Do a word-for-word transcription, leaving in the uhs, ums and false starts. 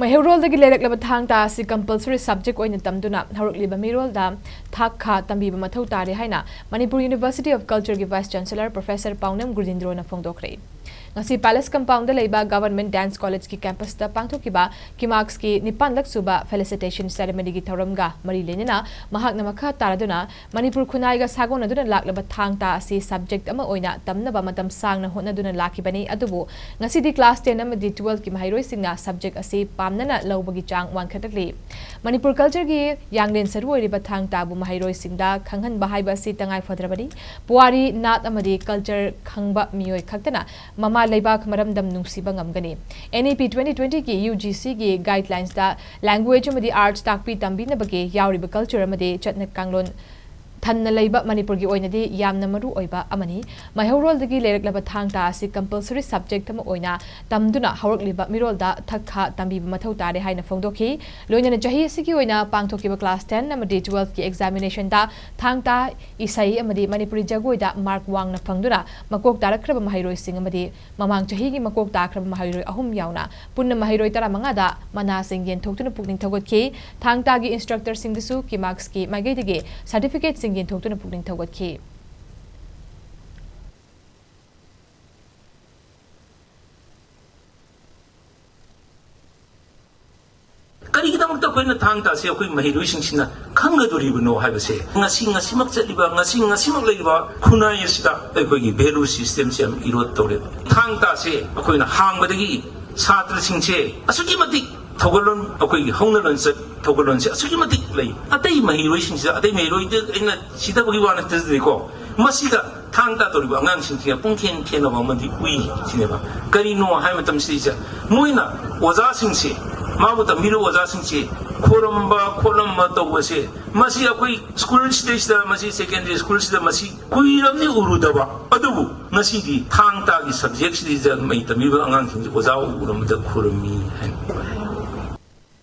ꯃꯩꯍꯧꯔꯣꯜꯗꯒꯤ ꯂꯩꯔꯛꯂꯕ ꯊꯥꯡ ꯇꯥ ꯑꯁꯤ compulsory subject ꯑꯣꯏꯅ ꯇꯝꯗꯨꯅ ꯍꯧꯔꯛꯂꯤꯕ ꯃꯤꯔꯣꯜꯗ ꯊꯥꯛ ꯈꯥ ꯇꯝꯕꯤꯕ ꯃꯊꯧ ꯇꯥꯔꯦ ꯍꯥꯏꯅ ꯃꯅꯤꯄꯨꯔ University of Culture ꯒꯤ Vice Chancellor Professor ꯄꯥꯎꯅꯝ ꯒꯨꯔꯖꯤꯟꯗ꯭ꯔꯣꯅ ꯐꯣꯡꯗꯣꯛꯈ꯭ꯔꯦ꯫ ꯉꯁꯤ Palace Compound ꯗ ꯂꯩꯕ Government Dance College ꯀꯤ campus ꯇ ꯄꯥꯡꯊꯣꯛꯈꯤꯕ ꯀꯤꯃꯥꯛꯁ ꯀꯤ ꯅꯤꯄꯥꯟꯂꯛ ꯁꯨꯕ felicitation ceremony ꯒꯤ ꯊꯧꯔꯝꯒ ꯃꯔꯤ ꯂꯩꯅꯅ ꯃꯍꯥꯛꯅ ꯃꯈꯥ ꯇꯥꯔꯗꯨꯅ ꯃꯅꯤꯄꯨꯔ ꯈꯨꯟꯅꯥꯏꯒ ꯁꯥꯒꯣꯟꯅꯗꯨꯅ ꯂꯥꯛꯂꯕ ꯊꯥꯡ ꯇꯥ ꯑꯁꯤ subject ꯑꯃ ꯑꯣꯏꯅ ꯇꯝꯅꯕ ꯃꯇꯝ ꯁꯥꯡꯅ ꯍꯣꯠꯅꯗꯨꯅ ꯂꯥꯛꯈꯤꯕꯅꯤ, ꯑꯗꯨꯕꯨ ꯉꯁꯤꯗꯤ class ten ꯑꯃꯗꯤ twelve ꯀꯤ ꯃꯍꯩꯔꯣꯏꯁꯤꯡꯅ subject ꯑꯁꯤ ꯄꯥꯝꯅꯅ ꯂꯧꯕꯒꯤ ꯆꯥꯡ ꯋꯥꯡꯈꯠꯂꯛꯂꯤ꯫ ꯃꯅꯤꯄꯨꯔ culture ꯒꯤ ꯌꯥꯡꯂꯦꯟ ꯁꯔꯨ ꯑꯣꯏꯔꯤꯕ ꯊꯥꯡ ꯇꯥꯕꯨ ꯃꯍꯩꯔꯣꯏꯁꯤꯡꯗ ꯈꯪꯍꯟꯕ ꯍꯥꯏꯕ ꯑꯁꯤ ꯇꯉꯥꯏ ꯐꯗ꯭ꯔꯕꯅꯤ꯫ ꯄꯨꯋꯥꯔꯤ, ꯅꯥꯠ ꯑꯃꯗꯤ culture ꯈꯪꯕ ꯃꯤꯑꯣꯏ ꯈꯛꯇꯅ ꯃꯃꯥ ꯂꯩꯕꯥꯛ ꯃꯔꯝꯗꯝ ꯅꯨꯡꯁꯤꯕ ꯉꯝꯒꯅꯤ꯫ N E P twenty twenty ꯒꯤ U G C ꯒꯤ guidelines ꯇ language ꯑꯃꯗꯤ arts ꯇꯥꯛꯄꯤ ꯇꯝꯕꯤꯅꯕꯒꯤ ꯌꯥꯎꯔꯤꯕ culture ꯑꯃꯗꯤ ꯆꯠꯅ ꯀꯥꯡꯂꯣꯟ ꯊꯟꯅ ꯂꯩꯕ ꯃꯅꯤꯄꯨꯔꯒꯤ ꯑꯣꯏꯅꯗꯤ ꯌꯥꯝꯅ ꯃꯔꯨ ꯑꯣꯏꯕ ꯑꯃꯅꯤ꯫ ꯃꯩꯍꯧꯔꯣꯜꯗꯒꯤ ꯂꯩꯔꯛꯂꯕ ꯊꯥꯡ ꯇꯥ ꯑꯁꯤ compulsory subject ꯑꯃ ꯑꯣꯏꯅ ꯇꯝꯗꯨꯅ ꯍꯧꯔꯛꯂꯤꯕ ꯃꯤꯔꯣꯜꯗ ꯊꯛ ꯈꯥ ꯇꯝꯕꯤꯕ ꯃꯊꯧ ꯇꯥꯔꯦ ꯍꯥꯏꯅ ꯐꯣꯡꯗꯣꯛꯈꯤ꯫ ꯂꯣꯏꯅꯅ ꯆꯍꯤ ꯑꯁꯤꯒꯤ ꯑꯣꯏꯅ ꯄꯥꯡꯊꯣꯛꯈꯤꯕ class ten ꯑꯃꯗꯤ twelve ꯀꯤ examination ꯗ ꯊꯥꯡ ꯇꯥ ꯏꯁꯩ ꯑꯃꯗꯤ ꯃꯅꯤꯄꯨꯔꯤ ꯖꯒꯣꯏꯗ mark ꯋꯥꯡꯅ ꯐꯪꯗꯨꯅ ꯃꯀꯣꯛ ꯇꯥꯔꯛꯈ꯭ꯔꯕ ꯃꯍꯩꯔꯣꯏꯁꯤꯡ ꯑꯃꯗꯤ ꯃꯃꯥꯡ ꯆꯍꯤꯒꯤ ꯃꯀꯣꯛ ꯇꯥꯈ꯭ꯔꯕ ꯃꯍꯩꯔꯣꯏ ꯑꯍꯨꯝ ꯌꯥꯎꯅ ꯄꯨꯟꯅ ꯃꯍꯩꯔꯣꯏ ꯇꯔꯥꯃꯉꯥꯗ ꯃꯅꯥꯁꯤꯡ ꯌꯦꯟꯊꯣꯛꯇꯨꯅ ꯄꯨꯛꯅꯤꯡ ꯊꯧꯒꯠꯈꯤ꯫ ꯊꯥꯡ ꯇꯥꯒꯤ instructor ꯁꯤꯡꯗꯁꯨ ꯀꯤꯃꯥꯛꯁꯀꯤ ꯃꯥꯏꯀꯩꯗꯒꯤ certificate ꯁꯤꯡ ꯌꯦꯟꯊꯣꯛꯇꯨꯅ ꯄꯨꯛꯅꯤꯡ ꯊꯧꯒꯠꯈꯤ꯫ ꯀꯔꯤꯒꯤꯗꯃꯛꯇ ꯑꯩꯈꯣꯏꯅ ꯊꯥꯡ ꯇꯥꯁꯦ ꯑꯩꯈꯣꯏ ꯃꯍꯩꯔꯣꯏꯁꯤꯡꯁꯤꯅ ꯈꯪꯒꯗꯣꯔꯤꯕꯅꯣ ꯍꯥꯏꯕꯁꯦ, ꯉꯁꯤ, ꯉꯁꯤꯃꯛ ꯆꯠꯂꯤꯕ, ꯉꯁꯤ, ꯉꯁꯤꯃꯛ ꯂꯩꯔꯤꯕ ꯈꯨꯟꯅꯥꯏ ꯑꯁꯤꯗ ꯑꯩꯈꯣꯏꯒꯤ value system ꯁꯦ ꯌꯥꯝ erode ꯇꯧꯔꯦꯕ꯫ ꯊꯥꯡ ꯇꯥꯁꯦ ꯑꯩꯈꯣꯏꯅ ꯍꯥꯡꯕꯗꯒꯤ ꯁꯥꯇ꯭ꯔꯁꯤꯡꯁꯦ ꯑꯁꯨꯛꯀꯤ ꯃꯇꯤꯛ ꯊꯧꯒꯜꯂꯣꯟ, ꯑꯩꯈꯣꯏꯒꯤ ꯍꯧꯅ ꯂꯣꯟꯆꯠ, ꯊꯧꯒꯜꯂꯣꯟꯁꯦ ꯑꯁꯨꯛꯀꯤ ꯃꯇꯤꯛ ꯂꯩ꯫ ꯑꯇꯩ ꯃꯍꯩꯔꯣꯏꯁꯤꯡꯁꯤꯗ, ꯑꯇꯩ ꯃꯍꯩꯔꯣꯏꯗ ꯑꯩꯅ ꯁꯤꯗꯕꯒꯤ ꯋꯥ ꯅꯠꯇꯗꯤꯀꯣ, ꯃꯁꯤꯗ ꯊꯥꯡ ꯇꯥ ꯇꯧꯔꯤꯕ ꯑꯉꯥꯡꯁꯤꯡꯁꯤꯒ ꯄꯨꯡꯈꯦꯟ ꯈꯦꯟꯅꯕ ꯑꯃꯗꯤ ꯎꯏ ꯁꯤꯅꯦꯕ꯫ ꯀꯔꯤꯅꯣ ꯍꯥꯏꯕ ꯃꯇꯝꯁꯤꯗꯩꯁꯤꯗ ꯃꯣꯏꯅ ꯑꯣꯖꯥꯁꯤꯡꯁꯦ, ꯃꯥꯕꯨ ꯇꯝꯕꯤꯔꯤꯕ ꯑꯣꯖꯥꯁꯤꯡꯁꯦ ꯈꯣꯔꯝꯕ ꯈꯣꯠꯂꯝꯕ ꯇꯧꯕꯁꯦ, ꯃꯁꯤ ꯑꯩꯈꯣꯏ school ꯁꯤꯗꯩꯁꯤꯗ, ꯃꯁꯤ secondary school ꯁꯤꯗ ꯃꯁꯤ ꯀꯨꯏꯔꯕꯅꯤ ꯎꯔꯨꯗꯕ꯫ ꯑꯗꯨꯕꯨ ꯉꯁꯤꯗꯤ ꯊꯥꯡ ꯇꯥꯒꯤ subject ꯁꯤꯗꯩꯁꯤꯗ ꯃꯩ ꯇꯝꯕꯤꯕ ꯑꯉꯥꯡꯁꯤꯡꯁꯦ ꯑꯣꯖꯥ ꯎꯔꯝꯕꯗ ꯈꯣꯔꯝꯃꯤ ꯍꯥꯏꯅ